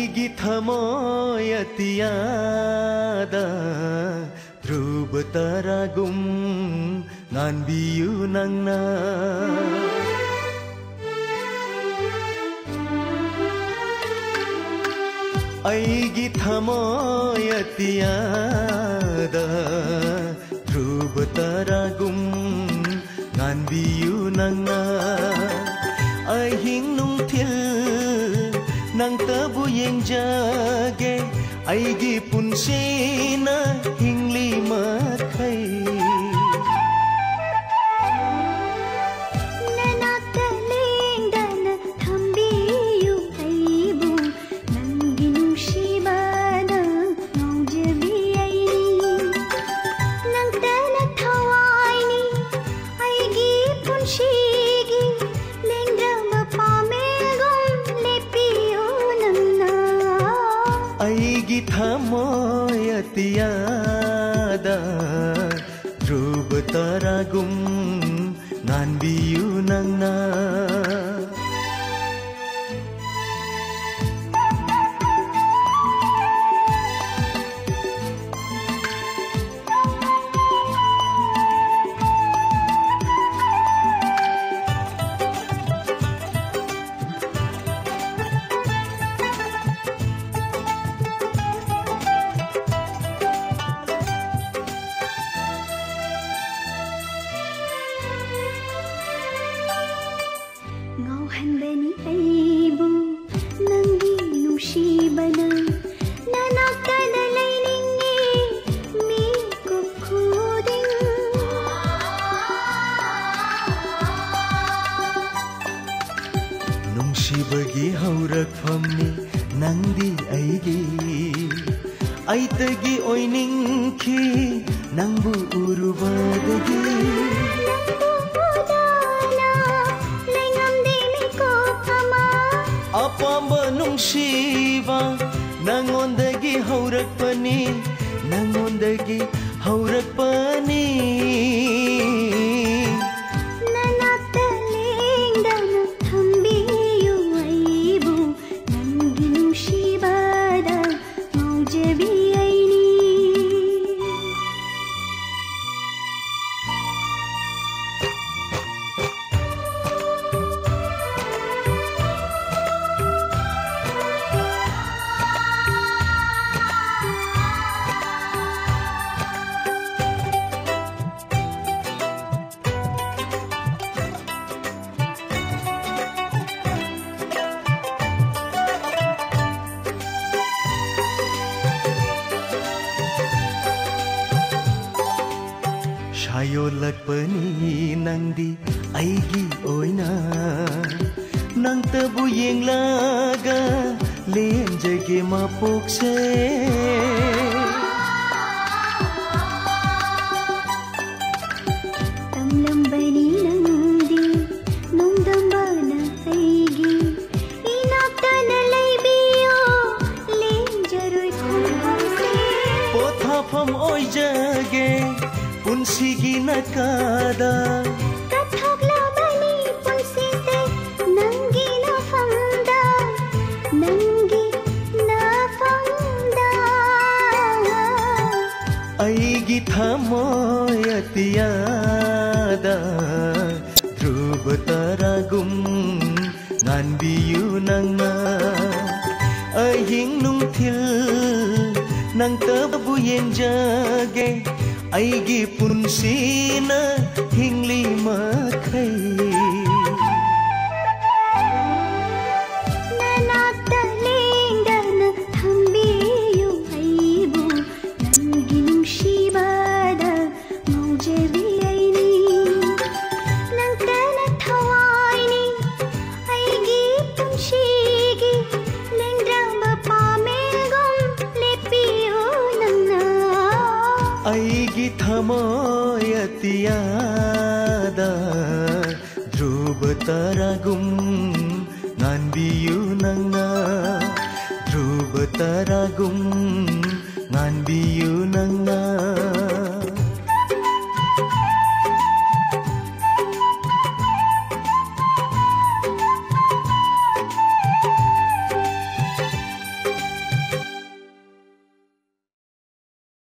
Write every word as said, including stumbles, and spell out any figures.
ꯑꯩꯒꯤ ꯊꯃꯣꯏ ꯑꯇꯤꯌꯥꯗ ꯙ꯭ꯔꯨꯕ ꯇꯔꯥꯒꯨꯝ ꯉꯥꯟꯕꯤꯌꯨ ꯅꯪꯅ꯫ ꯑꯩꯒꯤ ꯊꯃꯣꯏ ꯑꯇꯤꯌꯥꯗ ꯙ꯭ꯔꯨꯕ ꯇꯔꯥꯒꯨꯝ ꯉꯥꯟꯕꯤꯌꯨ ꯅꯪꯅ꯫ ꯑꯍꯤꯡ ꯅꯨꯡꯊꯤꯜ ꯅꯪꯇꯕꯨ ꯌꯦꯡꯖꯒꯦ, ꯑꯩꯒꯤ ꯄꯨꯟꯁꯤꯅ ꯍꯤꯡꯂꯤ ꯃꯈꯩ꯫ ꯅꯅꯥꯛꯇ ꯂꯦꯡꯗꯅ ꯊꯝꯕꯤꯌꯨ ꯑꯩꯕꯨ, ꯅꯪꯒꯤ ꯅꯨꯡꯁꯤꯕꯅ ꯉꯥꯎꯖꯕꯤ ꯑꯩꯅꯤ꯫ ꯅꯪꯇꯅ ꯊꯋꯥꯏꯅꯤ ꯑꯩꯒꯤ ꯄꯨꯟꯁꯤꯒꯤ, ꯂꯦꯡꯗ꯭ꯔꯕ ꯄꯥꯃꯦꯜꯒꯨꯝ ꯂꯦꯞꯄꯤꯌꯨ ꯅꯪꯅ꯫ ꯑꯩꯒꯤ ꯊꯃꯣꯏ ꯑꯇꯤꯌꯥꯗ ꯙ꯭ꯔꯨꯕ ꯇꯔꯥꯒꯨꯝ ꯉꯥꯟꯕꯤꯌꯨ ꯅꯪꯅ꯫ ꯉꯥꯎꯍꯟꯕꯅꯤ ꯑꯩꯕꯨ ꯅꯪꯒꯤ ꯅꯨꯡꯁꯤꯕꯅ, ꯅꯅꯥꯛꯇꯗ ꯂꯩꯅꯤꯡꯉꯤ ꯃꯤꯀꯨꯞ ꯈꯨꯗꯤꯡ꯫ ꯅꯨꯡꯁꯤꯕꯒꯤ ꯍꯧꯔꯛꯐꯝꯅꯤ ꯅꯪꯗꯤ ꯑꯩꯒꯤ, ꯑꯩꯇꯒꯤ ꯑꯣꯏꯅꯤꯡꯈꯤ ꯅꯪꯕꯨ ꯎꯔꯨꯕꯗꯒꯤ꯫ ꯅꯪꯕꯨ ꯎꯗꯅ ꯂꯩꯉꯝꯗꯦ ꯃꯤꯀꯨꯞ ꯑꯃ꯫ ꯑꯄꯥꯝꯕ ꯅꯨꯡꯁꯤꯕ ꯅꯪꯉꯣꯟꯗꯒꯤ ꯍꯧꯔꯛꯄꯅꯤ, ꯅꯪꯉꯣꯟꯗꯒꯤ ꯍꯧꯔꯛꯄꯅꯤ꯫ ꯅꯅꯥꯛꯇ ꯂꯦꯡꯗꯅ ꯊꯝꯕꯤꯌꯨ ꯑꯩꯕꯨ, ꯅꯪꯒꯤ ꯅꯨꯡꯁꯤꯕ ꯂꯛꯄꯅꯤ ꯅꯪꯗꯤ ꯑꯩꯒꯤ ꯑꯣꯏꯅ꯫ ꯅꯪꯇꯕꯨ ꯌꯦꯡꯂꯒ ꯂꯦꯟꯖꯒꯦ ꯃꯄꯣꯛꯁꯦ꯫ ꯇꯝꯂꯝꯕꯅꯤ ꯅꯪꯗꯤ ꯅꯣꯡꯗꯝꯕꯅ ꯑꯩꯒꯤ꯫ ꯏꯅꯥꯛꯇꯅ ꯂꯩꯕꯤꯌꯣ, ꯂꯦꯟꯖꯔꯣꯏ ꯈꯣꯡꯐꯝꯁꯦ꯫ ꯄꯣꯊꯥꯐꯝ ꯑꯣꯏꯖꯒꯦ ꯄꯨꯟꯁꯤꯒꯤ ꯅꯥꯀꯥꯗ꯫ ꯀꯠꯊꯣꯛꯂꯕꯅꯤ ꯄꯨꯟꯁꯤꯁꯦ ꯅꯪꯒꯤ ꯅꯐꯝꯗ, ꯅꯪꯒꯤ ꯅꯐꯝꯗ꯫ ꯑꯩꯒꯤ ꯊꯃꯣꯏ ꯑꯇꯤꯌꯥꯗ ꯙ꯭ꯔꯨꯕ ꯇꯔꯥꯒꯨꯝ ꯉꯥꯟꯕꯤꯌꯨ ꯅꯪꯅ꯫ ꯑꯍꯤꯡ ꯅꯨꯡꯊꯤꯜ ꯅꯪꯇꯕꯨ ꯌꯦꯡꯖꯒꯦ ꯑꯩꯒꯤ ꯄꯨꯟꯁꯤꯅ ꯍꯤꯡꯂꯤ ꯃꯈꯩ꯫ ꯅꯅꯥꯛꯇ ꯂꯦꯡꯗꯅ ꯊꯝꯕꯤꯌꯨ ꯑꯩꯕꯨ, ꯅꯪꯒꯤ ꯅꯨꯡꯁꯤꯕꯗ ꯉꯥꯎꯖꯕꯤ ꯑꯩꯅꯤ꯫ ꯅꯪꯇꯅ ꯊꯋꯥꯏꯅꯤ ꯑꯩꯒꯤ ꯄꯨꯟꯁꯤꯒꯤ ꯂꯦꯡꯗ꯭ꯔꯕ ꯄꯥꯃꯦꯜꯒꯨꯝ ꯂꯦꯞꯄꯤꯌꯨ ꯅꯪꯅ꯫ ꯑꯩꯒꯤ ꯊꯃꯣꯏ ꯑꯇꯤꯌꯥꯗ ꯙ꯭ꯔꯨꯕ ꯇꯔꯥꯒꯨꯝ ꯉꯥꯟꯕꯤꯌꯨ ꯅꯪꯅ꯫ ꯙ꯭ꯔꯨꯕ ꯇꯔꯥꯒꯨꯝ